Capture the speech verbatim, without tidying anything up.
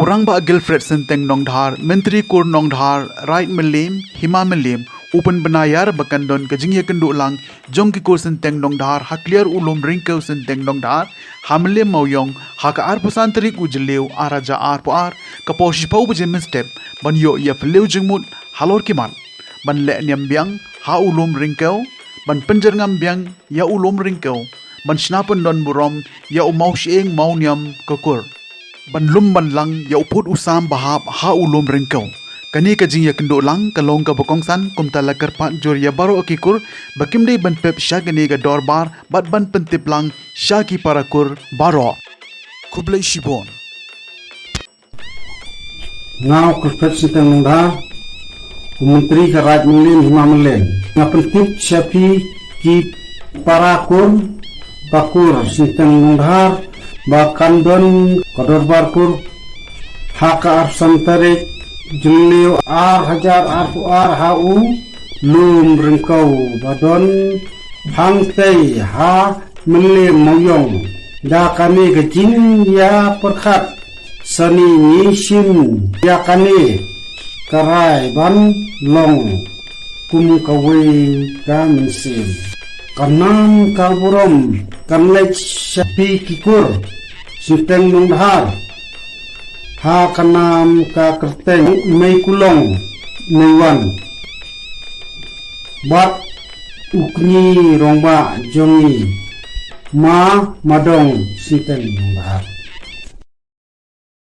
Rangbah Gilfred Synteng Nongdhar, Myntri Kur Nongdhar, Raid Mylliem, Hima Mylliem, u pynbna ïa ba kan don ka jingïakynduh lang jong ki kur Synteng Nongdhar ha kliar u lum Ryngkew Synteng Nongdhar ha Mylliem Mawiong ha ka arphew san tarik u Jylliew ar hajar arphew ar, ka por shiphew baje mynstep, ban ïoh ïa phylliew jingmut halor ki mat ban leh niam biang ha u lum Ryngkew, ban pynjyrngam biang ïa u lum Ryngkew, ban shna pyndon burom ïa u mawshyieng mawniam ka kur, ban lum ban lang ïa u pud u sam ba hap ha u lum Ryngkew. Kane ka jingïakynduh lang ka long kaba kongsan, kumta la kyrpad jur ïa baroh ki kur ba kim dei ban pep sha kane ka dorbar bad ban pyntip lang sha ki para kur baroh. Khublei shibun. Nga u Gilfred Synteng Nongdhar, u Myntri ka Raid Mylliem Hima Mylliem, nga pyntip sha phi ki para kur, pa kur Synteng Nongdhar, ba kan don ka dorbar kur ha ka arphew san tarik Jylliew ar hajar arphew ar ha u lum Ryngkew ba don hangtei ha Mylliem Mawiong. Da kane ka jingïapyrkhat sani ngi shim ïa kane ka rai ban long kum kawei ka mynsiem. Ka nam ka burom kan leit sha phi ki kur Synteng Nongdhar ha ka nam ka kyrteng Mei Kulong Mei Wan bad u kñi rangbah jong ngi, Ma Madong Synteng Nongdhar.